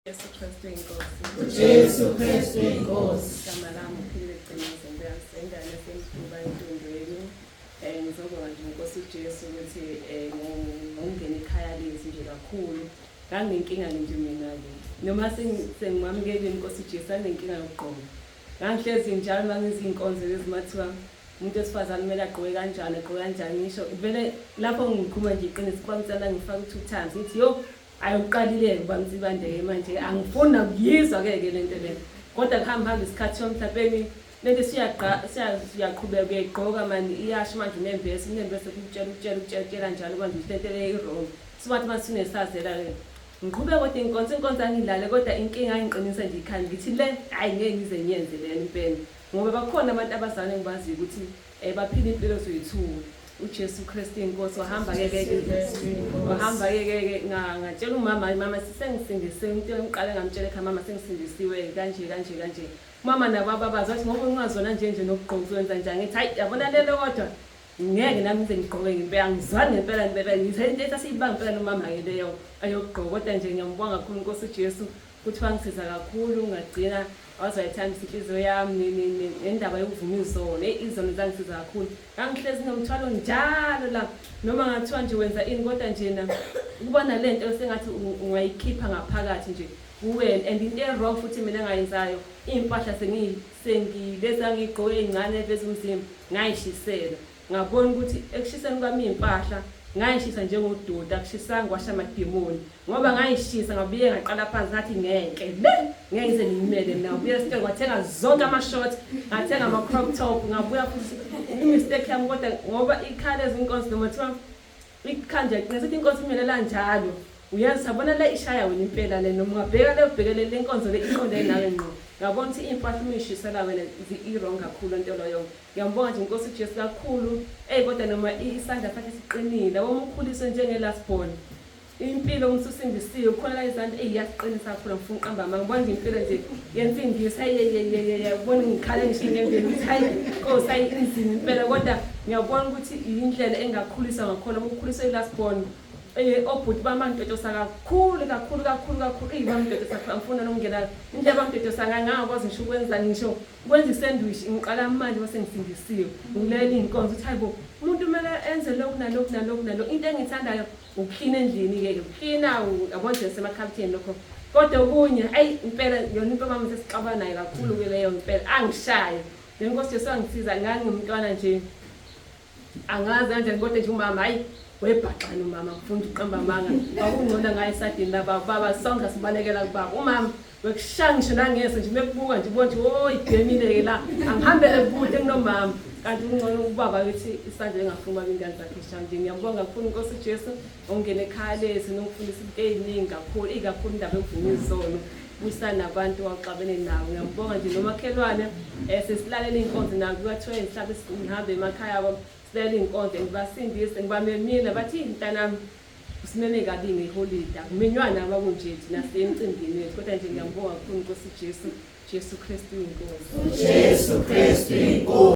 Jesu Kristu inkosi. Jesu Kristu inkosi. Igama lami uphilile Gcinazo Ngiyasengane yasemduba entondweni. Ngizobonga nje inkosi uJesu ukuthi ngokungena ekhaya lethu nje kakhulu. Nganginenkinga nje mina ke. Noma sengimamukele inkosi uJesu nganginenkinga yokugqoka. Ngangihlezi njalo uma ngizinkonzo lezi mathiwa umuntu wesifazane kumele agqoke kanjani, agqoke kanjani ngisho vele lapho ngikhuluma nje iqiniso kwamtsala ngifaka u-two times ngithi yo Ayi uqalile-ke uba Nsibande-ke manje angifuni nakuyizwa-ke ke lento le. Kodwa kuhamba hamba isikhathi sho mhlawumbe lento siyaqhubeka uyayigqoka mani iyasho manje unembese unembese kutshela ukutshela ukutshela ukutshela njalo manje ukuthi lento le i-wrong. Sibathi manje sinesazela-ke. Ngiqhubeke kodwa inkonzo inkonzo angilale kodwa inkinga angiqinise nje ikhanda ngithi le hhayi ngeke ngize ngiyenze lena impela. Ngoba bakhona abantu abazalwane engibaziyo ukuthi baphila impilo zoyi-two. uJesu Kristu inkosi wahamba ke ke wahamba ke ke ngatshela umama mama sengisindisiwe umuntu engiqale ngamtshela ekhaya mama sengisindisiwe kanje kanje kanje mama nabo ababazi wathi ngoba ungazona nje nje nokugqoka uzowenza njani ngithi hayi yabona lelo kodwa ngeke nami ngize ngigqoke ngempela angizwani ngempela ngempela ngithe into esasiyibanga impela nomama ke leyo ayokugqoka kodwa nje ngiyambonga kakhulu inkosi uJesu ukuthi wangisiza kakhulu ngagcina waze wayithambisa inhliziyo yami nendaba yokuvuma izono. Eyi izono zangisiza kakhulu. Ngangihlezi nomthwalo njalo la noma ngathiwa nje wenza ini kodwa nje na ukuba nale nto sengathi ungayikhipha ngaphakathi nje kuwena and into e-wrong futhi mina engayenzayo iy'mpahla sengilezi angiyigqoke ey'ncane eveza umzimba ngayishisela. Ngabona ukuthi ekushiseni kwami iy'mpahla ngayishisa njengodoti akushisanga kwasha amadimoni ngoba ngayishisa ngabuye ngaqala phansi ngathi ngeke le ngeke ngize ngiyimele mina ngabuya esitolo ngathenga zonke ama-short ngathenga ama-crop top ngabuya futhi i-mistake yami kodwa ngoba ikhala ezinkonzo noma kuthiwa ikhanja ngesithi inkosi imelela njalo uyazi sabona le ishaya wena impela le noma ungabheka le ubhekele le nkonzo le iqonde nawe ngqo ngabona ukuthi iy'mpahla uma uyishisela wena zi-wrong kakhulu nto loyo. Ngiyambonga nje inkosi uJesu kakhulu. Ey kodwa noma isandla sakhe siqinile. Yabo uma ukhuliswe njenge last born. Impilo uma ususindisiwe kukhona la izandla ey iyasiqinisa kakhulu angifuni uqamba amanga. Ngibona nje impilo nje yensindiso hey hey hey hey hey ubona ngikhala ngisho inyembezi ukuthi hayi Nkosi hayi inzima impela kodwa ngiyabona ukuthi indlela engakhuliswa ngakhona uma ukhuliswe i-last born. Obhuti bami bangitotosa kakhulu kakhulu kakhulu kakhulu. Eyi bangitotosa kakhulu angifuni nokungena indlela bangitotosa ngayo ngangakwazi ngisho ukwenza ngisho Kwenza isandwich ngiqala manje uma sengisindisiwe ngilalela iy'nkonzo ukuthi hayi bo umuntu kumele enze lokhu nalokhu nalokhu nalokhu into engiyithandayo ukuklina endlini-ke ke ukuklina yabo nje semakhabetheni lokho kodwa okunye ayi impela yona into mama sesixabana naye kakhulu-ke leyo impela angishaye le nkosi Jesu angisiza ngangimntwana nje angazi kanjani kodwa nje umama hayi webhaxana umama ngifunda uqamba amanga kwakungcono ngaye esadini lababa baba sonke sibalekela kubaba umama wekushaya ngisho nangeso nje mekubuka nje ubona nje oh ibhemile ke la angihambele kude kunomama kanti kungcono ubaba ukuthi isandla engafuni ubaba ingane zakhe shaya nje ngiyambonga kakhulu inkosi Jesu ongena ekhaya lezi nokufundisa into eziningi kakhulu ikakhulu indaba yokuvuma izono buyisana nabantu waxabene nabo ngiyambonga nje nomakhelwane sesilalela iy'nkonzo nabo kuyathiwa mhlawumbe ngihambe emakhaya abo silalela iy'nkonzo ngibasindise ngibamemile bathi mntanami usimeme kabi ngeholide akumenywana abakunje thina siye emcimbini wethu kodwa nje ngiyambonga kakhulu inkosi Jesu Jesu Kristu inkosi Jesu Kristu inkosi.